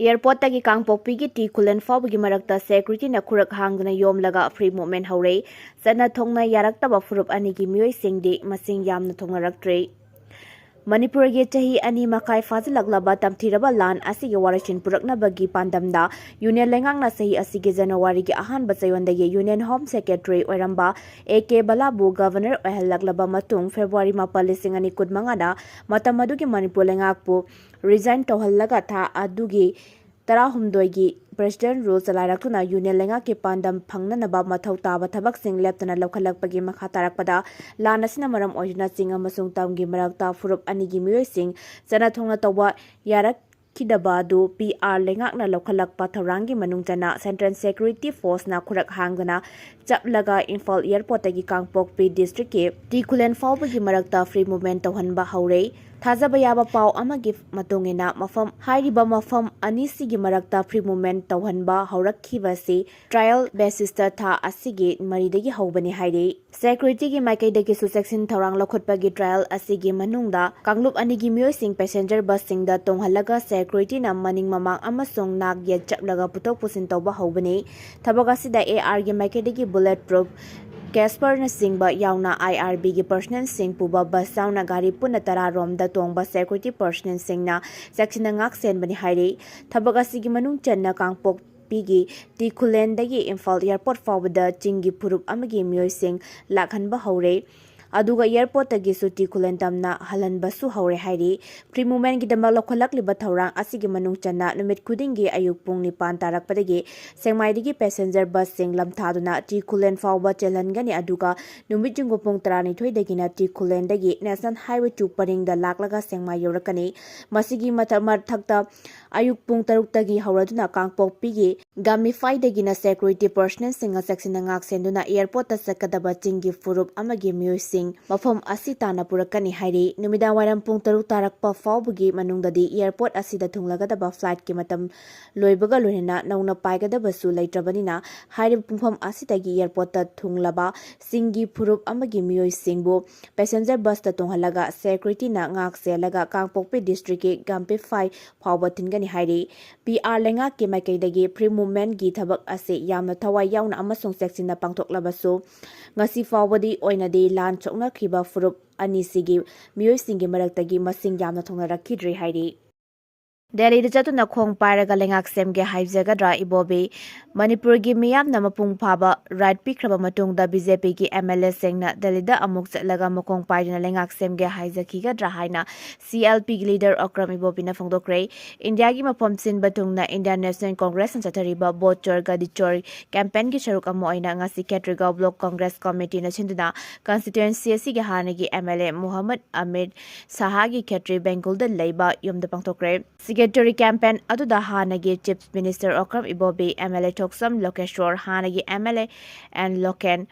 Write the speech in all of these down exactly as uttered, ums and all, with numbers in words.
ꯑꯦꯌꯔꯄꯣꯔꯠꯇꯒꯤ ꯀꯥꯡꯄꯣꯛꯄꯤꯒꯤ ꯇꯤ ꯈꯨꯂꯦꯟ ꯐꯥꯎꯕꯒꯤ ꯃꯔꯛꯇ ꯁꯦꯀ꯭ꯌꯨꯔꯤꯇꯤꯅ ꯈꯨꯔꯛ ꯍꯥꯡꯗꯨꯅ ꯌꯣꯝꯂꯒ ꯐ꯭ꯔꯤ ꯃꯨꯚꯃꯦꯟꯠ ꯍꯧꯔꯦ꯫ ꯆꯠꯅ ꯊꯣꯡꯅ ꯌꯥꯔꯛꯇꯕ ꯐꯨꯔꯨꯞ ꯑꯅꯤꯒꯤ ꯃꯤꯑꯣꯏꯁꯤꯡꯗꯤ ꯃꯁꯤꯡ ꯌꯥꯝꯅ ꯊꯣꯡꯅꯔꯛꯇ꯭ꯔꯦ꯫ ꯃꯅꯤꯄꯨꯔꯒꯤ ꯆꯍꯤ ꯑꯅꯤ ꯃꯈꯥꯏ ꯐꯥꯖꯤꯜꯂꯛꯂꯕ ꯇꯝꯊꯤꯔꯕ ꯂꯥꯟ ꯑꯁꯤꯒꯤ ꯋꯥꯔꯣꯏꯁꯤꯟ ꯄꯨꯔꯛꯅꯕꯒꯤ ꯄꯥꯟꯗꯝꯗ ꯌꯨꯅꯤꯌꯟ ꯂꯩꯉꯥꯛꯅ ꯆꯍꯤ ꯑꯁꯤꯒꯤ ꯖꯅꯋꯥꯔꯤꯒꯤ ꯑꯍꯥꯟꯕ ꯆꯌꯣꯜꯗꯒꯤ ꯌꯨꯅꯤꯌꯟ ꯍꯣꯝ ꯁꯦꯀ꯭ꯔꯦꯇꯔꯤ ꯑꯣꯏꯔꯝꯕ ꯑꯦ ꯀꯦ ꯕꯂꯥꯕꯨ ꯒꯚꯔꯅꯔ ꯑꯣꯏꯍꯜꯂꯛꯂꯕ ꯃꯇꯨꯡ ꯐꯦꯕ꯭ꯔꯨꯋꯥꯔꯤ ꯃꯥꯄꯜ, ꯂꯤꯁꯤꯡ ꯑꯅꯤ ꯀꯨꯟꯃꯉꯥꯗ ꯃꯇꯝ ꯑꯗꯨꯒꯤ ꯃꯅꯤꯄꯨꯔ ꯂꯩꯉꯥꯛꯄꯨ ꯔꯤꯖꯥꯏꯟ ꯇꯧꯍꯜꯂꯒ ꯊꯥ ꯑꯗꯨꯒꯤ ꯇꯔꯥꯍꯨꯝꯗꯣꯏꯒꯤ ꯄ꯭ꯔꯦꯁꯤꯗꯦꯟꯠ ꯔꯨꯜ ꯆꯂꯥꯏꯔꯛꯇꯨꯅ ꯌꯨꯅꯤꯌꯟ ꯂꯩꯉꯥꯛꯀꯤ ꯄꯥꯟꯗꯝ ꯐꯪꯅꯅꯕ ꯃꯊꯧ ꯇꯥꯕ ꯊꯕꯛꯁꯤꯡ ꯂꯦꯞꯇꯅ ꯂꯧꯈꯠꯂꯛꯄꯒꯤ ꯃꯈꯥ ꯇꯥꯔꯛꯄꯗ ꯂꯥꯟ ꯑꯁꯤꯅ ꯃꯔꯝ ꯑꯣꯏꯗꯨꯅ ꯆꯤꯡ ꯑꯃꯁꯨꯡ ꯇꯝꯒꯤ ꯃꯔꯛꯇ ꯐꯨꯔꯨꯞ ꯑꯅꯤꯒꯤ ꯃꯤꯑꯣꯏꯁꯤꯡ ꯆꯠꯅ ꯊꯣꯡꯅ ꯇꯧꯕ ꯌꯥꯔꯛꯈꯤꯗꯕ ꯑꯗꯨ ꯄꯤ ꯑꯥꯔ ꯂꯩꯉꯥꯛꯅ ꯂꯧꯈꯠꯂꯛꯄ ꯊꯧꯔꯥꯡꯒꯤ ꯃꯅꯨꯡ ꯆꯟꯅ ꯁꯦꯟꯇ꯭ꯔꯦꯜ ꯁꯦꯀ꯭ꯌꯨꯔꯤꯇꯤ ꯐꯣꯔꯁꯅ ꯈꯨꯔꯛ ꯍꯥꯡꯗꯨꯅ ꯆꯞꯂꯒ ꯏꯝꯐꯥꯜ ꯑꯦꯌꯔꯄꯣꯔꯠꯇꯒꯤ ꯀꯥꯡꯄꯣꯛꯄꯤ ꯗꯤꯁꯇ꯭ꯔꯤꯛꯀꯤ ꯇꯤ ꯈꯨꯂꯦꯟ ꯐꯥꯎꯕꯒꯤ ꯃꯔꯛꯇ ꯐ꯭ꯔꯤ ꯃꯨꯚꯃꯦꯟꯠ ꯇꯧꯍꯟꯕ ꯍꯧꯔꯦ꯫ ꯊꯥꯖꯕ ꯌꯥꯕ ꯄꯥꯎ ꯑꯃꯒꯤ ꯃꯇꯨꯡ ꯏꯟꯅ ꯃꯐꯝ, ꯍꯥꯏꯔꯤꯕ ꯃꯐꯝ ꯑꯅꯤꯁꯤꯒꯤ ꯃꯔꯛꯇ ꯐ꯭ꯔꯤ ꯃꯨꯚꯃꯦꯟꯠ ꯇꯧꯍꯟꯕ ꯍꯧꯔꯛꯈꯤꯕꯁꯤ ꯇ꯭ꯔꯥꯏꯌꯦꯜ ꯕꯦꯁꯤꯁꯇ ꯊꯥ ꯑꯁꯤꯒꯤ ꯃꯔꯤꯗꯒꯤ ꯍꯧꯕꯅꯤ ꯍꯥꯏꯔꯤ꯫ ꯁꯦꯀ꯭ꯌꯨꯔꯤꯇꯤꯒꯤ ꯃꯥꯏꯀꯩꯗꯒꯤꯁꯨ ꯆꯦꯛꯁꯤꯟ ꯊꯧꯔꯥꯡ ꯂꯧꯈꯠꯄꯒꯤ ꯇ꯭ꯔꯥꯏꯌꯦꯜ ꯑꯁꯤꯒꯤ ꯃꯅꯨꯡꯗ ꯀꯥꯡꯂꯨꯞ ꯑꯅꯤꯒꯤ ꯃꯤꯑꯣꯏꯁꯤꯡ ꯄꯦꯁꯦꯟꯖꯔ ꯕꯁꯁꯤꯡꯗ ꯇꯣꯡꯍꯜꯂꯒ ꯁꯦꯀ꯭ꯌꯨꯔꯤꯇꯤꯅ ꯃꯅꯤꯡ ꯃꯃꯥꯡ ꯑꯃꯁꯨꯡ ꯅꯥꯛ ꯌꯦꯠ ꯆꯞꯂꯒ ꯄꯨꯊꯣꯛ ꯄꯨꯁꯤꯟ ꯇꯧꯕ ꯍꯧꯕꯅꯤ꯫ ꯊꯕꯛ ꯑꯁꯤꯗ ꯑꯦ ꯑꯥꯔꯒꯤ ꯃꯥꯏꯀꯩꯗꯒꯤ ꯕꯨꯂꯦꯠ ꯄ꯭ꯔꯨꯐ ꯀꯦꯁꯄꯔꯅꯆꯤꯡꯕ ꯌꯥꯎꯅ ꯑꯥꯏ ꯑꯥꯔ ꯕꯤꯒꯤ ꯄꯔꯁꯅꯦꯜꯁꯤꯡ ꯄꯨꯕ ꯕꯁ ꯌꯥꯎꯅ ꯒꯥꯔꯤ ꯄꯨꯟꯅ ꯇꯔꯥ ꯔꯣꯝꯗ ꯇꯣꯡꯕ ꯁꯦꯀ꯭ꯌꯨꯔꯤꯇꯤ ꯄꯔꯁꯅꯦꯜꯁꯤꯡꯅ ꯆꯦꯛꯁꯤꯟꯅ ꯉꯥꯛ ꯁꯦꯟꯕꯅꯤ ꯍꯥꯏꯔꯤ꯫ ꯊꯕꯛ ꯑꯁꯤꯒꯤ ꯃꯅꯨꯡ ꯆꯟꯅ ꯀꯥꯡꯄꯣꯛꯄꯤꯒꯤ ꯇꯤ ꯈꯨꯂꯦꯟꯗꯒꯤ ꯏꯝꯐꯥꯜ ꯑꯦꯌꯔꯄꯣꯔꯠ ꯐꯥꯎꯕꯗ ꯆꯤꯡꯒꯤ ꯐꯨꯔꯨꯞ ꯑꯃꯒꯤ ꯃꯤꯑꯣꯏꯁꯤꯡ ꯂꯥꯛꯍꯟꯕ ꯍꯧꯔꯦ꯫ ꯑꯗꯨꯒ ꯑꯦꯌꯔꯄꯣꯔꯠꯇꯒꯤꯁꯨ ꯇꯤ ꯈꯨꯂꯦꯟ ꯇꯝꯅ ꯍꯜꯍꯟꯕꯁꯨ ꯍꯧꯔꯦ ꯍꯥꯏꯔꯤ꯫ ꯐ꯭ꯔꯤ ꯃꯨꯚꯃꯦꯟꯠꯀꯤꯗꯃꯛ ꯂꯧꯈꯠꯂꯛꯂꯤꯕ ꯊꯧꯔꯥꯡ ꯑꯁꯤꯒꯤ ꯃꯅꯨꯡ ꯆꯟꯅ ꯅꯨꯃꯤꯠ ꯈꯨꯗꯤꯡꯒꯤ ꯑꯌꯨꯛ ꯄꯨꯡ ꯅꯤꯄꯥꯟ ꯇꯥꯔꯛꯄꯗꯒꯤ ꯁꯦꯛꯃꯥꯏꯗꯒꯤ ꯄꯦꯁꯦꯟꯖꯔ ꯕꯁꯁꯤꯡ ꯂꯝꯊꯥꯗꯨꯅ ꯇꯤ ꯈꯨꯂꯦꯟ ꯐꯥꯎꯕ ꯆꯦꯜꯍꯟꯒꯅꯤ, ꯑꯗꯨꯒ ꯅꯨꯃꯤꯠ ꯌꯨꯡꯕ ꯄꯨꯡ ꯇꯔꯥꯅꯤꯊꯣꯏꯗꯒꯤꯅ ꯇꯤ ꯈꯨꯂꯦꯟꯗꯒꯤ ꯅꯦꯁꯅꯦꯜ ꯍꯥꯏꯋꯦ ꯇꯨ ꯄꯔꯤꯡꯗ ꯂꯥꯛꯂꯒ ꯁꯦꯛꯃꯥꯏ ꯌꯧꯔꯛꯀꯅꯤ꯫ ꯃꯁꯤꯒꯤ ꯃꯊꯛ-, ꯃꯊꯛꯇ ꯑꯌꯨꯛ ꯄꯨꯡ ꯇꯔꯨꯛꯇꯒꯤ ꯍꯧꯔꯗꯨꯅ ꯀꯥꯡꯄꯣꯛꯄꯤꯒꯤ ꯒꯥꯃꯤꯐꯥꯏꯗꯒꯤꯅ ꯁꯦꯀ꯭ꯌꯨꯔꯤꯇꯤ ꯄꯔꯁꯅꯦꯜꯁꯤꯡꯅ ꯆꯦꯛꯁꯤꯟꯅ ꯉꯥꯛ ꯁꯦꯟꯗꯨꯅ ꯑꯦꯌꯔꯄꯣꯔꯠꯇ ꯆꯠꯀꯗꯕ ꯆꯤꯡꯒꯤ ꯐꯨꯔꯨꯞ ꯑꯃꯒꯤ ꯃꯤꯑꯣꯏꯁꯤꯡ ꯃꯐꯝ ꯑꯁꯤ ꯇꯥꯟꯅ ꯄꯨꯔꯛꯀꯅꯤ ꯍꯥꯏꯔꯤ꯫ ꯅꯨꯃꯤꯗꯥꯡ ꯋꯥꯏꯔꯝ ꯄꯨꯡ ꯇꯔꯨꯛ ꯇꯥꯔꯛꯄ ꯐꯥꯎꯕꯒꯤ ꯃꯅꯨꯡꯗꯗꯤ ꯑꯦꯌꯔꯄꯣꯔꯠ ꯑꯁꯤꯗ ꯊꯨꯡꯂꯒꯗꯕ ꯐ꯭ꯂꯥꯏꯠꯀꯤ ꯃꯇꯝ ꯂꯣꯏꯕꯒ ꯂꯣꯏꯅꯅ ꯅꯧꯅ ꯄꯥꯏꯒꯗꯕꯁꯨ ꯂꯩꯇ꯭ꯔꯕꯅꯤꯅ, ꯍꯥꯏꯔꯤꯕ ꯄꯨꯡꯐꯝ ꯑꯁꯤꯗꯒꯤ ꯑꯦꯌꯔꯄꯣꯔꯠꯇ ꯊꯨꯡꯂꯕ ꯆꯤꯡꯒꯤ ꯐꯨꯔꯨꯞ ꯑꯃꯒꯤ ꯃꯤꯑꯣꯏꯁꯤꯡꯕꯨ ꯄꯦꯁꯦꯟꯖꯔ ꯕꯁꯇ ꯇꯣꯡꯍꯜꯂꯒ ꯁꯦꯀ꯭ꯌꯨꯔꯤꯇꯤꯅ ꯉꯥꯛ ꯁꯦꯜꯂꯒ ꯀꯥꯡꯄꯣꯛꯄꯤ ꯗꯤꯁꯇ꯭ꯔꯤꯛꯀꯤ ꯒꯥꯝꯄꯤꯐꯥꯏ ꯐꯥꯎꯕ ꯊꯤꯟꯒꯅꯤ ꯍꯥꯏꯔꯤ꯫ ꯄꯤ ꯑꯥꯔ ꯂꯩꯉꯥꯛꯀꯤ ꯃꯥꯏꯀꯩꯗꯒꯤ ꯐ꯭ꯔꯤ ꯃꯨꯚꯃꯦꯟꯠꯀꯤ ꯊꯕꯛ ꯑꯁꯤ ꯌꯥꯝꯅ ꯊꯋꯥꯏ ꯌꯥꯎꯅ ꯑꯃꯁꯨꯡ ꯆꯦꯛꯁꯤꯟꯅ ꯄꯥꯡꯊꯣꯛꯂꯕꯁꯨ, ꯉꯁꯤ ꯐꯥꯎꯕꯗꯤ ꯑꯣꯏꯅꯗꯤ ꯂꯥꯟ ꯁꯣꯛꯅꯈꯤꯕ ꯐꯨꯔꯨꯞ ꯑꯅꯤꯁꯤꯒꯤ ꯃꯤꯑꯣꯏꯁꯤꯡꯒꯤ ꯃꯔꯛꯇꯒꯤ ꯃꯁꯤꯡ ꯌꯥꯝꯅ ꯊꯣꯡꯅꯔꯛꯈꯤꯗ꯭ꯔꯤ ꯍꯥꯏꯔꯤ꯫ ꯗꯦꯜꯂꯤꯗ ꯆꯠꯇꯨꯅ ꯈꯣꯡ ꯄꯥꯏꯔꯒ ꯂꯩꯉꯥꯛ ꯁꯦꯝꯒꯦ ꯍꯥꯏꯖꯒꯗ꯭ꯔꯥ? ꯏꯕꯣꯕꯤ꯫ ꯃꯅꯤꯄꯨꯔꯒꯤ ꯃꯤꯌꯥꯝꯅ ꯃꯄꯨꯡ ꯐꯥꯕ ꯔꯥꯏꯠ ꯄꯤꯈ꯭ꯔꯕ ꯃꯇꯨꯡꯗ ꯕꯤ ꯖꯦ ꯄꯤꯒꯤ ꯑꯦꯝ ꯑꯦꯜ ꯑꯦꯁꯤꯡꯅ ꯗꯦꯜꯂꯤꯗ ꯑꯃꯨꯛ ꯆꯠꯂꯒ ꯃꯈꯣꯡ ꯄꯥꯏꯗꯨꯅ ꯂꯩꯉꯥꯛ ꯁꯦꯝꯒꯦ ꯍꯥꯏꯖꯈꯤꯒꯗ꯭ꯔꯥ ꯍꯥꯏꯅ ꯁꯤ ꯑꯦꯜ ꯄꯤꯒꯤ ꯂꯤꯗꯔ ꯑꯣꯀ꯭ꯔꯝ ꯏꯕꯣꯕꯤꯅ ꯐꯣꯡꯗꯣꯛꯈ꯭ꯔꯦ꯫ ꯏꯟꯗꯤꯌꯥꯒꯤ ꯃꯐꯝ ꯁꯤꯟꯕ ꯊꯨꯡꯅ ꯏꯟꯗꯤꯌꯥꯟ ꯅꯦꯁꯅꯦꯜ ꯀꯣꯡꯒ꯭ꯔꯦꯁꯅ ꯆꯠꯊꯔꯤꯕ ꯚꯣꯠ ꯆꯣꯔ ꯒꯗꯤ ꯆꯣꯔ ꯀꯦꯝꯄꯦꯟꯒꯤ ꯁꯔꯨꯛ ꯑꯃ ꯑꯣꯏꯅ ꯉꯁꯤ ꯈꯦꯇ꯭ꯔꯤꯒꯥꯎ ꯕ꯭ꯂꯣꯛ ꯀꯣꯡꯒ꯭ꯔꯦꯁ ꯀꯃꯤꯇꯤꯅ ꯁꯤꯟꯗꯨꯅ ꯀꯟꯁꯇꯤꯇ꯭ꯋꯦꯟꯁꯤ ꯑꯁꯤꯒꯤ ꯍꯥꯟꯅꯒꯤ M L A Muhammad Amir ꯁꯍꯥꯒꯤ ꯈꯦꯇ꯭ꯔꯤ ꯕꯦꯡꯒꯨꯜꯗ ꯂꯩꯕ ꯌꯨꯝꯗ ꯄꯥꯡꯊꯣꯛꯈ꯭ꯔꯦ꯫ ꯁꯤꯒꯅꯦꯆꯔ ꯀꯦꯝꯄꯦꯟ ꯑꯗꯨꯗ ꯍꯥꯟꯅꯒꯤ chief minister Okram Ibobi, M L A Thokchom Lokeshwar, ꯍꯥꯟꯅꯒꯤ M L A N Loken,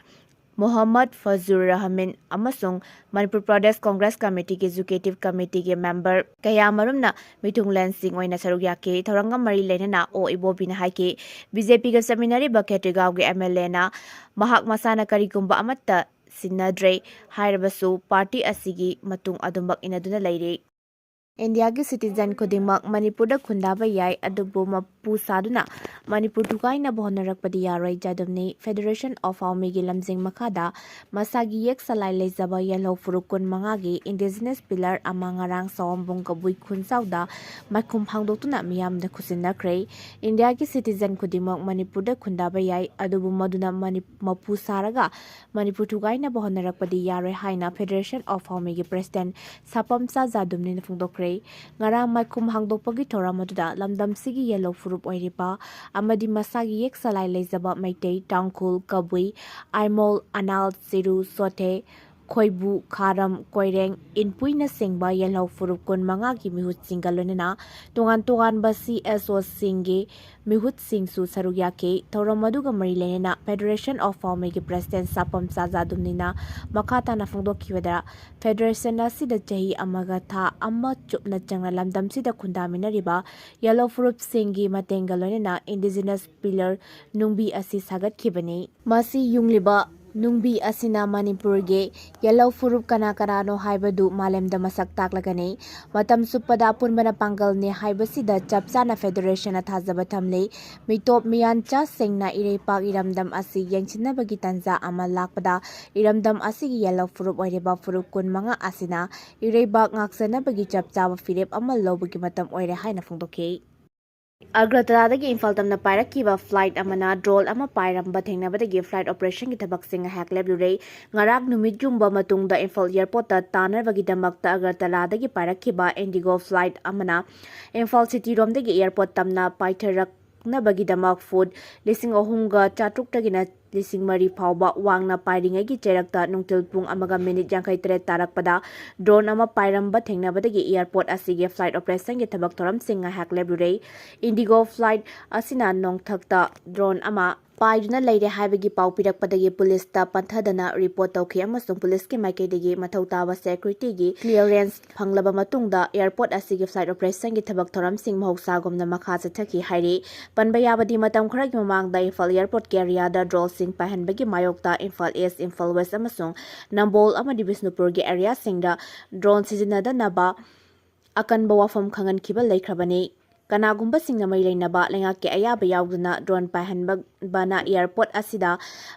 Mohammad Fajur Rahim ꯑꯃꯁꯨꯡ ꯃꯅꯤꯄꯨꯔ ꯄ꯭ꯔꯗꯦꯁ ꯀꯣꯡꯒ꯭ꯔꯦꯁ ꯀꯃꯤꯇꯤꯒꯤ ꯑꯦꯛꯖꯤꯀ꯭ꯌꯨꯇꯤꯚ ꯀꯃꯤꯇꯤꯒꯤ ꯃꯦꯝꯕꯔ ꯀꯌꯥꯃꯔꯨꯝꯅ ꯃꯤꯊꯨꯡꯂꯦꯟꯁꯤꯡ ꯑꯣꯏꯅ ꯁꯔꯨꯛ ꯌꯥꯈꯤ꯫ ꯊꯧꯔꯝꯒ ꯃꯔꯤ ꯂꯩꯅꯅ ꯑꯣ ꯏꯕꯣꯕꯤꯅ ꯍꯥꯏꯈꯤ, ꯕꯤ ꯖꯦ ꯄꯤꯒ ꯆꯠꯃꯤꯟꯅꯔꯤꯕ ꯈꯦꯇ꯭ꯔꯤꯒꯥꯎꯒꯤ ꯑꯦꯝ ꯑꯦꯜ ꯑꯦꯅ ꯃꯍꯥꯛ ꯃꯁꯥꯅ ꯀꯔꯤꯒꯨꯝꯕ ꯑꯃꯠꯇ ꯁꯤꯟꯅꯗ꯭ꯔꯦ ꯍꯥꯏꯔꯕꯁꯨ ꯄꯥꯔꯇꯤ ꯑꯁꯤꯒꯤ ꯃꯇꯨꯡ ꯑꯗꯨꯃꯛ ꯏꯟꯅꯗꯨꯅ ꯂꯩꯔꯤ꯫ ꯏꯟꯗꯤꯌꯥꯒꯤ ꯁꯤꯇꯤꯖꯦꯟ ꯈꯨꯗꯤꯡꯃꯛ ꯃꯅꯤꯄꯨꯔꯗ ꯈꯨꯟꯗꯥꯕ ꯌꯥꯏ, ꯑꯗꯨꯕꯨ ꯃꯄꯨ ꯁꯥꯗꯨꯅ ꯃꯅꯤꯄꯨꯔ ꯊꯨꯒꯥꯏꯅꯕ ꯍꯣꯠꯅꯔꯛꯄꯗꯤ ꯌꯥꯔꯣꯏ꯫ ꯖꯥꯗꯨꯝꯅꯤ꯫ ꯐꯦꯗꯔꯦꯁꯟ ꯑꯣꯐ ꯑꯥꯎꯃꯤꯒꯤ ꯂꯝꯖꯤꯡ ꯃꯈꯥꯗ ꯃꯁꯥꯒꯤ ꯌꯦꯛ ꯁꯂꯥꯏ ꯂꯩꯖꯕ ꯌꯦꯜꯍꯧ ꯐꯨꯔꯨꯞ ꯀꯨꯟꯃꯉꯥꯒꯤ ꯏꯟꯗꯤꯖꯤꯅꯁ ꯄꯤꯂꯔ ꯑꯃ ꯉꯔꯥꯡ ꯁꯑꯣꯝꯕꯨꯡ ꯀꯕꯨꯏ ꯈꯨꯟꯖꯥꯎꯗ ꯃꯥꯏꯈꯨꯝ ꯍꯥꯡꯗꯣꯛꯇꯨꯅ ꯃꯤꯌꯥꯝꯗ ꯈꯨꯠꯁꯤꯟꯅꯈ꯭ꯔꯦ꯫ ꯏꯟꯗꯤꯌꯥꯒꯤ ꯁꯤꯇꯤꯖꯦꯟ ꯈꯨꯗꯤꯡꯃꯛ ꯃꯅꯤꯄꯨꯔꯗ ꯈꯨꯟꯗꯥꯕ ꯌꯥꯏ, ꯑꯗꯨꯕꯨ ꯃꯗꯨꯅ ꯃꯅꯤ-, ꯃꯄꯨ ꯁꯥꯔꯒ ꯃꯅꯤꯄꯨꯔ ꯊꯨꯒꯥꯏꯅꯕ ꯍꯣꯠꯅꯔꯛꯄꯗꯤ ꯌꯥꯔꯣꯏ ꯍꯥꯏꯅ ꯐꯦꯗꯔꯦꯁꯟ ꯑꯣꯐ ꯑꯥꯎꯃꯤꯒꯤ ꯄ꯭ꯔꯦꯁꯤꯗꯦꯟꯠ ꯁꯥꯄꯝꯆꯥ ꯖꯥꯗꯨꯝꯅꯤꯅ ꯐꯣꯡꯗꯣꯛꯈ꯭ꯔꯦ꯫ ꯉꯔꯥꯡ ꯃꯥꯏꯈꯨꯝ ꯍꯥꯡꯗꯣꯛꯄꯒꯤ ꯊꯧꯔꯝ ꯑꯗꯨꯗ ꯂꯝꯗꯝꯁꯤꯒꯤ ꯌꯦꯜꯍꯧ ꯐꯨꯔꯨꯞ ꯑꯣꯏꯔꯤꯕ ꯑꯃꯗꯤ ꯃꯁꯥꯒꯤ ꯌꯦꯛ ꯁꯂꯥꯏ ꯂꯩꯖꯕ ꯃꯩꯇꯩ, ꯇꯥꯡꯈꯨꯜ, ꯀꯕꯨꯏ, ꯑꯥꯏꯃꯣꯜ, ꯑꯅꯥꯜ, ꯆꯤꯔꯨ, ꯆꯣꯊꯦ, ꯈꯣꯏꯕꯨ, ꯈꯥꯔꯝ, ꯀꯣꯏꯔꯦꯡ, ꯏꯟꯄꯨꯏꯅꯆꯤꯡꯕ ꯌꯦꯜꯍꯧ ꯐꯨꯔꯨꯞ ꯀꯨꯟ ꯃꯉꯥꯒꯤ ꯃꯤꯍꯨꯠꯁꯤꯡꯒ ꯂꯣꯏꯅꯅ ꯇꯣꯉꯥꯟ ꯇꯣꯉꯥꯟꯕ ꯁꯤ ꯑꯦꯁ ꯑꯣꯁꯤꯡꯒꯤ ꯃꯤꯍꯨꯠꯁꯤꯡꯁꯨ ꯁꯔꯨꯛ ꯌꯥꯈꯤ꯫ ꯊꯧꯔꯝ ꯑꯗꯨꯒ ꯃꯔꯤ ꯂꯩꯅꯅ Federation of Paomeꯒꯤ President ꯁꯥꯄꯝ ꯆꯥꯖꯥꯗꯨꯝꯅꯤꯅ ꯃꯈꯥ ꯇꯥꯅ ꯐꯣꯡꯗꯣꯛꯈꯤꯕꯗ, Federation ꯑꯁꯤꯗ ꯆꯍꯤ ꯑꯃꯒ ꯊꯥ ꯑꯃ ꯆꯨꯞꯅ ꯆꯪꯅ ꯂꯝꯗꯝꯁꯤꯗ ꯈꯨꯟꯗꯥꯃꯤꯟꯅꯔꯤꯕ ꯌꯦꯜꯍꯧ ꯐꯨꯔꯨꯞꯁꯤꯡꯒꯤ ꯃꯇꯦꯡꯒ ꯂꯣꯏꯅꯅ Indigenous Pillar ꯅꯨꯡꯕꯤ ꯑꯁꯤ ꯁꯥꯒꯠꯈꯤꯕꯅꯤ꯫ ꯃꯁꯤ ꯌꯨꯡꯂꯤꯕ ꯅꯨꯡꯕꯤ ꯑꯁꯤꯅ ꯃꯅꯤꯄꯨꯔꯒꯤ ꯌꯦꯜꯍꯧ ꯐꯨꯔꯨꯞ ꯀꯅꯥ ꯀꯅꯥꯅꯣ ꯍꯥꯏꯕꯗꯨ ꯃꯥꯂꯦꯝꯗ ꯃꯁꯛ ꯇꯥꯛꯂꯒꯅꯤ꯫ ꯃꯇꯝ ꯆꯨꯞꯄꯗ ꯑꯄꯨꯟꯕꯅ ꯄꯥꯡꯒꯜꯅꯤ ꯍꯥꯏꯕꯁꯤꯗ ꯆꯞ ꯆꯥꯅ Federationꯅ ꯊꯥꯖꯕ ꯊꯝꯂꯤ꯫ ꯃꯤꯇꯣꯞ ꯃꯤꯌꯥꯟꯆꯥꯁꯤꯡꯅ ꯏꯔꯩꯄꯥꯛ ꯏꯔꯝꯗꯝ ꯑꯁꯤ ꯌꯦꯡꯁꯤꯟꯅꯕꯒꯤ ꯇꯥꯟꯖꯥ ꯑꯃ ꯂꯥꯛꯄꯗ, ꯏꯔꯝꯗꯝ ꯑꯁꯤꯒꯤ ꯌꯦꯜꯍꯧ ꯐꯨꯔꯨꯞ ꯑꯣꯏꯔꯤꯕ ꯐꯨꯔꯨꯞ ꯀꯨꯟ ꯃꯉꯥ ꯑꯁꯤꯅ ꯏꯔꯩꯕꯥꯛ ꯉꯥꯛꯆꯅꯕꯒꯤ ꯆꯞ ꯆꯥꯕ ꯐꯤꯔꯦꯞ ꯑꯃ ꯂꯧꯕꯒꯤ ꯃꯇꯝ ꯑꯣꯏꯔꯦ ꯍꯥꯏꯅ ꯐꯣꯡꯗꯣꯛꯈꯤ꯫ ꯑꯒ꯭ꯔꯇꯂꯥꯗꯒꯤ ꯏꯝꯐꯥꯜ ꯇꯝꯅ ꯄꯥꯏꯔꯛꯈꯤꯕ flight ꯑꯃꯅ drone ꯑꯃ ꯄꯥꯏꯔꯝꯕ ꯊꯦꯡꯅꯕꯗꯒꯤ flight operationꯒꯤ ꯊꯕꯛꯁꯤꯡ ꯉꯥꯏꯍꯥꯛ ꯂꯦꯞꯂꯨꯔꯦ꯫ ꯉꯔꯥꯡ ꯅꯨꯃꯤꯠ ꯌꯨꯡꯕ ꯃꯇꯨꯡꯗ ꯏꯝꯐꯥꯜ airportꯇ ꯇꯥꯅꯕꯒꯤꯗꯃꯛꯇ ꯑꯒ꯭ꯔꯇꯂꯥꯗꯒꯤ ꯄꯥꯏꯔꯛꯈꯤꯕ Indigo flight ꯑꯃꯅ ꯏꯝꯐꯥꯜ cityꯔꯣꯝꯗꯒꯤ airport ꯇꯝꯅ ꯄꯥꯏꯊꯔꯛꯅꯕꯒꯤꯗꯃꯛ foot ꯂꯤꯁꯤꯡ ꯑꯍꯨꯝꯒ ꯆꯥꯇ꯭ꯔꯨꯛꯇꯒꯤꯅ ꯂꯤꯁꯤꯡ ꯃꯔꯤ ꯐꯥꯎꯕ ꯋꯥꯡꯅ ꯄꯥꯏꯔꯤꯉꯩꯒꯤ ꯆꯩꯔꯛꯇ ꯅꯨꯡꯊꯤꯜ ꯄꯨꯡ ꯑꯃꯒ minute ꯌꯥꯡꯈꯩ ꯇꯔꯦꯠ ꯇꯥꯔꯛꯄꯗ drone ꯑꯃ ꯄꯥꯏꯔꯝꯕ ꯊꯦꯡꯅꯕꯗꯒꯤ airport ꯑꯁꯤꯒꯤ flight operationꯒꯤ ꯊꯕꯛ ꯊꯧꯔꯝꯁꯤꯡ ꯉꯥꯏꯍꯥꯛ ꯂꯦꯞꯂꯨꯔꯦ꯫ Indigo flight ꯑꯁꯤꯅ ꯅꯣꯡꯊꯛꯇ drone ꯑꯃ ꯄꯥꯏꯗꯨꯅ ꯂꯩꯔꯦ ꯍꯥꯏꯕꯒꯤ ꯄꯥꯎ ꯄꯤꯔꯛꯄꯗꯒꯤ ꯄꯨꯂꯤꯁꯇ ꯄꯟꯊꯗꯅ report ꯇꯧꯈꯤ ꯑꯃꯁꯨꯡ ꯄꯨꯂꯤꯁꯀꯤ ꯃꯥꯏꯀꯩꯗꯒꯤ ꯃꯊꯧ ꯇꯥꯕ securityꯒꯤ clearance ꯐꯪꯂꯕ ꯃꯇꯨꯡꯗ airport ꯑꯁꯤꯒꯤ flight operationꯒꯤ ꯊꯕꯛ ꯊꯧꯔꯝꯁꯤꯡ ꯃꯍꯧꯁꯥꯒꯨꯝꯅ ꯃꯈꯥ ꯆꯠꯊꯈꯤ ꯍꯥꯏꯔꯤ꯫ ꯄꯟꯕ ꯌꯥꯕꯗꯤ, ꯃꯇꯝ ꯈꯔꯒꯤ ꯃꯃꯥꯡꯗ ꯏꯝꯐꯥꯜ airportꯀꯤ areaꯗ droneꯁꯤꯡ ꯄꯥꯏꯍꯟꯕꯒꯤ ꯃꯥꯌꯣꯛꯇ ꯏꯝꯐꯥꯜ East, ꯏꯝꯐꯥꯜ West ꯑꯃꯁꯨꯡ ꯅꯝꯕꯣꯜ ꯑꯃꯗꯤ ꯕꯤꯁꯅꯨꯄꯨꯔꯒꯤ areaꯁꯤꯡꯗ drone ꯁꯤꯖꯤꯟꯅꯗꯅꯕ ꯑꯀꯟꯕ ꯋꯥꯐꯝ ꯈꯪꯍꯟꯈꯤꯕ ꯂꯩꯈ꯭ꯔꯕꯅꯤ꯫ ꯀꯅꯥꯒꯨꯝꯕꯁꯤꯡꯅ ꯃꯔꯤ ꯂꯩꯅꯕ ꯂꯩꯉꯥꯛꯀꯤ ꯑꯌꯥꯕ ꯌꯥꯎꯗꯅ drone ꯄꯥꯏꯍꯟꯕꯅ airport ꯑꯁꯤꯗ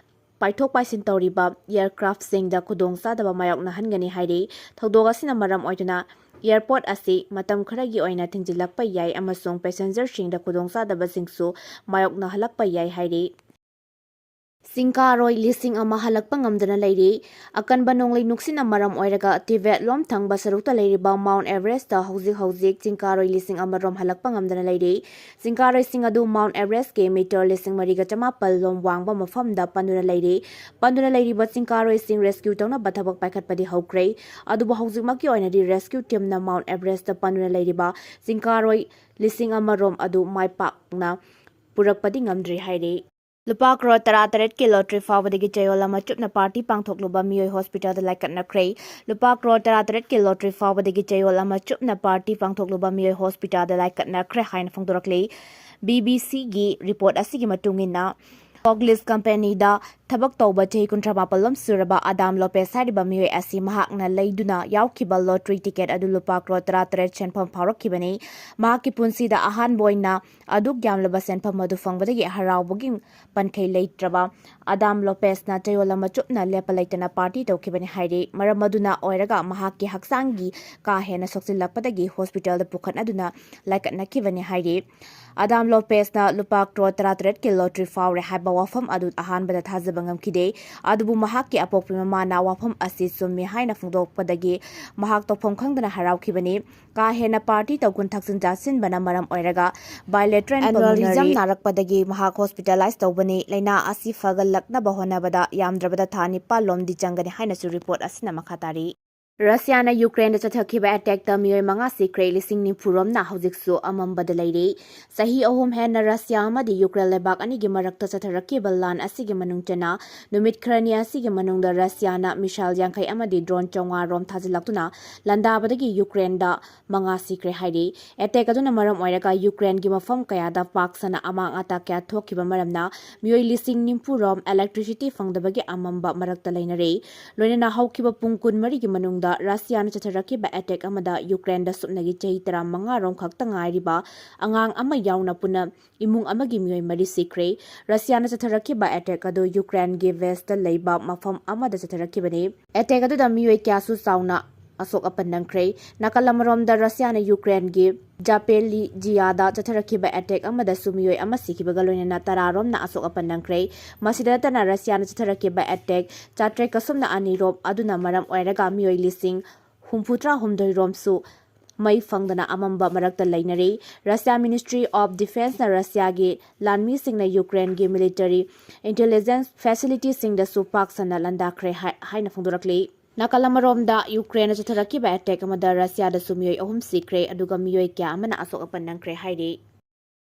ꯄꯥꯏꯊꯣꯛ ꯄꯥꯏꯁꯤꯟ ꯇꯧꯔꯤꯕ aircraftꯁꯤꯡꯗ ꯈꯨꯗꯣꯡꯆꯥꯗꯕ ꯃꯥꯌꯣꯛꯅꯍꯟꯒꯅꯤ ꯍꯥꯏꯔꯤ꯫ ꯊꯧꯗꯣꯛ ꯑꯁꯤꯅ ꯃꯔꯝ ꯑꯣꯏꯗꯨꯅ airport ꯑꯁꯤ ꯃꯇꯝ ꯈꯔꯒꯤ ꯑꯣꯏꯅ ꯊꯤꯡꯖꯤꯜꯂꯛꯄ ꯌꯥꯏ ꯑꯃꯁꯨꯡ passengerꯁꯤꯡꯗ ꯈꯨꯗꯣꯡꯆꯥꯗꯕꯁꯤꯡꯁꯨ ꯃꯥꯌꯣꯛꯅꯍꯜꯂꯛꯄ ꯌꯥꯏ ꯍꯥꯏꯔꯤ꯫ ꯆꯤꯡꯀꯥꯔꯣꯏ ꯂꯤꯁꯤꯡ ꯑꯃ ꯍꯜꯂꯛꯄ ꯉꯝꯗꯅ ꯂꯩꯔꯤ꯫ ꯑꯀꯟꯕ ꯅꯣꯡꯂꯩ ꯅꯨꯡꯁꯤꯠꯅ ꯃꯔꯝ ꯑꯣꯏꯔꯒ ꯇꯤꯕꯦꯠ ꯂꯣꯝ ꯊꯪꯕ ꯁꯔꯨꯛꯇ ꯂꯩꯔꯤꯕ ꯃꯥꯎꯟꯠ ꯑꯦꯚꯔꯦꯁꯇ ꯍꯧꯖꯤꯛ ꯍꯧꯖꯤꯛ ꯆꯤꯡꯀꯥꯔꯣꯏ ꯂꯤꯁꯤꯡ ꯑꯃ ꯔꯣꯝ ꯍꯜꯂꯛꯄ ꯉꯝꯗꯅ ꯂꯩꯔꯤ꯫ ꯆꯤꯡꯀꯥꯔꯣꯏꯁꯤꯡ ꯑꯗꯨ ꯃꯥꯎꯟꯠ ꯑꯦꯚꯔꯦꯁꯀꯤ ꯃꯤꯇꯔ ꯂꯤꯁꯤꯡ ꯃꯔꯤꯒ ꯆꯃꯥꯄꯜ ꯂꯣꯝ ꯋꯥꯡꯕ ꯃꯐꯝꯗ ꯄꯟꯗꯨꯅ ꯂꯩꯔꯤ꯫ ꯄꯟꯗꯨꯅ ꯂꯩꯔꯤꯕ ꯆꯤꯡꯀꯥꯔꯣꯏꯁꯤꯡ ꯔꯦꯁꯀ꯭ꯌꯨ ꯇꯧꯅꯕ ꯊꯕꯛ ꯄꯥꯏꯈꯠꯄꯗꯤ ꯍꯧꯈ꯭ꯔꯦ꯫ ꯑꯗꯨꯕꯨ ꯍꯧꯖꯤꯛꯃꯛꯀꯤ ꯑꯣꯏꯅꯗꯤ ꯔꯦꯁꯀ꯭ꯌꯨ ꯇꯤꯝꯅ ꯃꯥꯎꯟꯠ ꯑꯦꯚꯔꯦꯁꯇ ꯄꯟꯗꯨꯅ ꯂꯩꯔꯤꯕ ꯆꯤꯡꯀꯥꯔꯣꯏ ꯂꯤꯁꯤꯡ ꯑꯃ ꯔꯣꯝ ꯑꯗꯨ ꯃꯥꯏ ꯄꯥꯛꯅ ꯄꯨꯔꯛꯄꯗꯤ ꯉꯝꯗ꯭ꯔꯤ ꯍꯥꯏꯔꯤ꯫ ꯂꯨꯄꯥ ꯀ꯭ꯔꯣꯔ ꯇꯔꯥꯇꯔꯦꯠꯀꯤ ꯂꯣꯇ꯭ꯔꯤ ꯐꯥꯎꯕꯗꯒꯤ ꯆꯌꯣꯜ ꯑꯃ ꯆꯨꯞꯅ ꯄꯥꯔꯇꯤ ꯄꯥꯡꯊꯣꯛꯂꯨꯕ ꯃꯤꯑꯣꯏ ꯍꯣꯁꯄꯤꯇꯥꯜꯗ ꯂꯥꯏꯀꯠꯅꯈ꯭ꯔꯦ꯫ ꯂꯨꯄꯥ ꯀ꯭ꯔꯣꯔ ꯇꯔꯥꯇꯔꯦꯠꯀꯤ ꯂꯣꯇ꯭ꯔꯤ ꯐꯥꯎꯕꯗꯒꯤ ꯆꯌꯣꯜ ꯑꯃ ꯆꯨꯞꯅ ꯄꯥꯔꯇꯤ ꯄꯥꯡꯊꯣꯛꯂꯨꯕ ꯃꯤꯑꯣꯏ ꯍꯣꯁꯄꯤꯇꯥꯜꯗ ꯂꯥꯏꯀꯠꯅꯈ꯭ꯔꯦ ꯍꯥꯏꯅ ꯐꯣꯡꯗꯣꯔꯛꯂꯤ꯫ ꯕꯤ ꯕꯤ ꯁꯤꯒꯤ ꯔꯤꯄꯣꯔꯠ ꯑꯁꯤꯒꯤ ꯃꯇꯨꯡ ꯏꯟꯅ, ꯐꯣꯒꯂꯤꯁ ꯀꯝꯄꯦꯅꯤꯗ ꯊꯕꯛ ꯇꯧꯕ ꯆꯍꯤ ꯀꯨꯟꯊ꯭ꯔꯥ ꯃꯥꯄꯜ ꯂꯣꯝ ꯁꯨꯔꯕ ꯑꯗꯥꯝ ꯂꯣꯄꯦꯁ ꯍꯥꯏꯔꯤꯕ ꯃꯤꯑꯣꯏ ꯑꯁꯤ ꯃꯍꯥꯛꯅ ꯂꯩꯗꯨꯅ ꯌꯥꯎꯈꯤꯕ ꯂꯣꯇ꯭ꯔꯤ ꯇꯤꯀꯦꯠ ꯑꯗꯨ ꯂꯨꯄꯥ ꯀ꯭ꯔꯣꯔ ꯇꯔꯥꯇꯔꯦꯠ ꯁꯦꯟꯐꯝ ꯐꯥꯎꯔꯛꯈꯤꯕꯅꯤ꯫ ꯃꯍꯥꯛꯀꯤ ꯄꯨꯟꯁꯤꯗ ꯑꯍꯥꯟꯕ ꯑꯣꯏꯅ ꯑꯗꯨꯛ ꯌꯥꯝꯂꯕ ꯁꯦꯟꯐꯝ ꯑꯗꯨ ꯐꯪꯕꯗꯒꯤ ꯍꯔꯥꯎꯕꯒꯤ ꯄꯟꯈꯩ ꯂꯩꯇ꯭ꯔꯕ ꯑꯗꯥꯝ ꯂꯣꯄꯦꯁꯅ ꯆꯌꯣꯜ ꯑꯃ ꯆꯨꯞꯅ ꯂꯦꯞꯄ ꯂꯩꯇꯅ ꯄꯥꯔꯇꯤ ꯇꯧꯈꯤꯕꯅꯤ ꯍꯥꯏꯔꯤ꯫ ꯃꯔꯝ ꯑꯗꯨꯅ ꯑꯣꯏꯔꯒ ꯃꯍꯥꯛꯀꯤ ꯍꯛꯆꯥꯡꯒꯤ ꯀꯥ ꯍꯦꯟꯅ ꯁꯣꯛꯆꯤꯜꯂꯛꯄꯗꯒꯤ ꯍꯣꯁꯄꯤꯇꯥꯜꯗ ꯄꯨꯈꯠꯅꯗꯨꯅ ꯂꯥꯏꯀꯠꯅꯈꯤꯕꯅꯤ ꯍꯥꯏꯔꯤ꯫ ꯑꯗꯥꯝ ꯂꯣꯄꯦꯁꯅ ꯂꯨꯄꯥ ꯀ꯭ꯔꯣꯔ ꯇꯔꯥꯇꯔꯦꯠꯀꯤ ꯂꯣꯇ꯭ꯔꯤ ꯐꯥꯎꯔꯦ ꯍꯥꯏꯕ ꯋꯥꯐꯝ ꯑꯗꯨ ꯑꯍꯥꯟꯕꯗ ꯊꯥꯖꯕ ꯉꯝꯈꯤꯗꯦ꯫ ꯑꯗꯨꯕꯨ ꯃꯍꯥꯛꯀꯤ ꯑꯄꯣꯛꯄꯤ ꯃꯃꯥꯅ ꯋꯥꯐꯝ ꯑꯁꯤ ꯆꯨꯝꯃꯤ ꯍꯥꯏꯅ ꯐꯣꯡꯗꯣꯛꯄꯗꯒꯤ ꯃꯍꯥꯛ ꯇꯧꯐꯝ ꯈꯪꯗꯅ ꯍꯔꯥꯎꯈꯤꯕꯅꯤ꯫ ꯀꯥ ꯍꯦꯟꯅ ꯄꯥꯔꯇꯤ ꯇꯧꯈꯨꯟ ꯊꯛꯆꯤꯟ ꯆꯥꯁꯤꯟꯕꯅ ꯃꯔꯝ ꯑꯣꯏꯔꯒ bilateral aneurysm ꯄꯜꯃꯣꯅꯔꯤ ꯅꯥꯔꯛꯄꯗꯒꯤ ꯃꯍꯥꯛ ꯍꯣꯁꯄꯤꯇꯥꯂꯥꯏꯖ ꯇꯧꯕꯅꯤ꯫ ꯂꯥꯏꯅꯥ ꯑꯁꯤ ꯐꯒꯠꯂꯛꯅꯕ ꯍꯣꯠꯅꯕꯗ ꯌꯥꯝꯗ꯭ꯔꯕꯗ ꯊꯥ ꯅꯤꯄꯥꯜ ꯂꯣꯝꯗꯤ ꯆꯪꯒꯅꯤ ꯍꯥꯏꯅꯁꯨ ꯔꯤꯄꯣꯔꯠ ꯑꯁꯤꯅ ꯃꯈꯥ ꯇꯥꯔꯤ꯫ ꯔꯁꯤꯌꯥꯅ ꯌꯨꯀ꯭ꯔꯦꯟꯗ ꯆꯠꯊꯈꯤꯕ ꯑꯦꯇꯦꯛꯇ ꯃꯤꯑꯣꯏ ꯃꯉꯥ ꯁꯤꯈ꯭ꯔꯦ, ꯂꯤꯁꯤꯡ ꯅꯤꯐꯨ ꯔꯣꯝꯅ ꯍꯧꯖꯤꯛꯁꯨ ꯑꯃꯝꯕꯗ ꯂꯩꯔꯤ꯫ ꯆꯍꯤ ꯑꯍꯨꯝ ꯍꯦꯟꯅ ꯔꯁꯤꯌꯥ ꯑꯃꯗꯤ ꯌꯨꯀ꯭ꯔꯦꯟ ꯂꯩꯕꯥꯛ ꯑꯅꯤꯒꯤ ꯃꯔꯛꯇ ꯆꯠꯊꯔꯛꯈꯤꯕ ꯂꯥꯟ ꯑꯁꯤꯒꯤ ꯃꯅꯨꯡ ꯆꯟꯅ ꯅꯨꯃꯤꯠ ꯈꯔꯅꯤ ꯑꯁꯤꯒꯤ ꯃꯅꯨꯡꯗ ꯔꯁꯤꯌꯥꯅ ꯃꯤꯁꯥꯏꯜ ꯌꯥꯡꯈꯩ ꯑꯃꯗꯤ ꯗ꯭ꯔꯣꯟ ꯆꯥꯝꯃꯉꯥ ꯔꯣꯝ ꯊꯥꯖꯤꯜꯂꯛꯇꯨꯅ ꯂꯥꯟꯗꯥꯕꯗꯒꯤ ꯌꯨꯀ꯭ꯔꯦꯟꯗ ꯃꯉꯥ ꯁꯤꯈ꯭ꯔꯦ ꯍꯥꯏꯔꯤ꯫ ꯑꯦꯇꯦꯛ ꯑꯗꯨꯅ ꯃꯔꯝ ꯑꯣꯏꯔꯒ ꯌꯨꯀ꯭ꯔꯦꯟꯒꯤ ꯃꯐꯝ ꯀꯌꯥꯗ ꯄꯥꯛ ꯁꯟꯅ ꯑꯃꯥꯡ ꯑꯇꯥ ꯀꯌꯥ ꯊꯣꯛꯈꯤꯕ ꯃꯔꯝꯅ ꯃꯤꯑꯣꯏ ꯂꯤꯁꯤꯡ ꯅꯤꯐꯨ ꯔꯣꯝ ꯏꯂꯦꯛꯇ꯭ꯔꯤꯁꯤꯇꯤ ꯐꯪꯗꯕꯒꯤ ꯑꯃꯝꯕ ꯃꯔꯛꯇ ꯂꯩꯅꯔꯤ꯫ ꯂꯣꯏꯅꯅ ꯍꯧꯈꯤꯕ ꯄꯨꯡ ꯀꯨꯟꯃꯔꯤꯒꯤ ꯃꯅꯨꯡꯗ ꯔꯁꯤꯌꯥꯅ ꯆꯠꯊꯔꯛꯈꯤꯕ ꯑꯦꯇꯦꯛ ꯑꯃꯗ ꯌꯨꯀ꯭ꯔꯦꯟꯗ ꯁꯨꯞꯅꯒꯤ ꯆꯍꯤ ꯇꯔꯥꯃꯉꯥ ꯔꯣꯝ ꯈꯛꯇ ꯉꯥꯏꯔꯤꯕ ꯑꯉꯥꯡ ꯑꯃ ꯌꯥꯎꯅ ꯄꯨꯟꯅ ꯏꯃꯨꯡ ꯑꯃꯒꯤ ꯃꯤꯑꯣꯏ ꯃꯔꯤ ꯁꯤꯈ꯭ꯔꯦ꯫ ꯔꯁꯤꯌꯥꯅ ꯆꯠꯊꯔꯛꯈꯤꯕ ꯑꯦꯇꯦꯛ ꯑꯗꯨ ꯌꯨꯀ꯭ꯔꯦꯟꯒꯤ ꯋꯦꯁꯇ ꯂꯩꯕ ꯃꯐꯝ ꯑꯃꯗ ꯆꯠꯊꯔꯛꯈꯤꯕꯅꯤ꯫ ꯑꯦꯇꯦꯛ ꯑꯗꯨꯗ ꯃꯤꯑꯣꯏ ꯀꯌꯥꯁꯨ ꯆꯥꯎꯅ ꯑꯁꯣꯛ ꯑꯄꯟ ꯅꯪꯈ꯭ꯔꯦ꯫ ꯅꯥꯀꯜ ꯑꯃꯔꯣꯝꯗ ꯔꯁꯤꯌꯥꯅ ꯌꯨꯀ꯭ꯔꯦꯟꯒꯤ ꯖꯥꯄꯦꯂꯤꯖꯤꯌꯥꯗ ꯆꯠꯊꯔꯛꯈꯤꯕ ꯑꯦꯇꯦꯛ ꯑꯃꯗ ꯁꯨ ꯃꯤꯑꯣꯏ ꯑꯃ ꯁꯤꯈꯤꯕꯒ ꯂꯣꯏꯅꯅ ꯇꯔꯥꯔꯣꯝꯅ ꯑꯁꯣꯛ ꯑꯄꯟ ꯅꯪꯈ꯭ꯔꯦ꯫ ꯃꯁꯤꯗ ꯅꯠꯇꯅ ꯔꯁꯤꯌꯥꯅ ꯆꯠꯊꯔꯛꯈꯤꯕ ꯑꯦꯇꯦꯛ ꯆꯥꯇ꯭ꯔꯦꯠ ꯀꯁꯨꯝꯅ ꯑꯅꯤꯔꯣꯝ ꯑꯗꯨꯅ ꯃꯔꯝ ꯑꯣꯏꯔꯒ ꯃꯤꯑꯣꯏ ꯂꯤꯁꯤꯡ ꯍꯨꯝꯐꯨꯇꯔꯥ ꯍꯨꯝꯗꯣꯏꯔꯣꯝꯁꯨ ꯃꯩ ꯐꯪꯗꯅ ꯑꯃꯝꯕ ꯃꯔꯛꯇ ꯂꯩꯅꯔꯤ꯫ ꯔꯁꯤꯌꯥ ꯃꯤꯅꯤꯁꯇ꯭ꯔꯤ ꯑꯣꯐ ꯗꯤꯐꯦꯟꯁꯅ ꯔꯁꯤꯌꯥꯒꯤ ꯂꯥꯟꯃꯤꯁꯤꯡꯅ ꯌꯨꯀ꯭ꯔꯦꯟꯒꯤ ꯃꯤꯂꯤꯇꯔꯤ ꯏꯟꯇꯦꯂꯤꯖꯦꯟꯁ ꯐꯦꯁꯤꯂꯤꯇꯤꯁꯤꯡꯗꯁꯨ ꯄꯥꯛ ꯁꯟꯅ ꯂꯥꯟꯗꯥꯈ꯭ꯔꯦ ꯍꯥꯏ-, ꯍꯥꯏꯅ ꯐꯣꯡꯗꯣꯔꯛꯂꯤ꯫ ꯅꯥꯀꯜ ꯑꯃꯔꯣꯝꯗ ꯌꯨꯀ꯭ꯔꯦꯟꯅ ꯆꯠꯊꯔꯛꯈꯤꯕ ꯑꯦꯇꯦꯛ ꯑꯃꯗ ꯔꯁꯤꯌꯥꯗꯁꯨ ꯃꯤꯑꯣꯏ ꯑꯍꯨꯝ ꯁꯤꯈ꯭ꯔꯦ, ꯑꯗꯨꯒ ꯃꯤꯑꯣꯏ ꯀꯌꯥ ꯑꯃꯅ ꯑꯁꯣꯛ ꯑꯄꯟ ꯅꯪꯈ꯭ꯔꯦ ꯍꯥꯏꯔꯤ꯫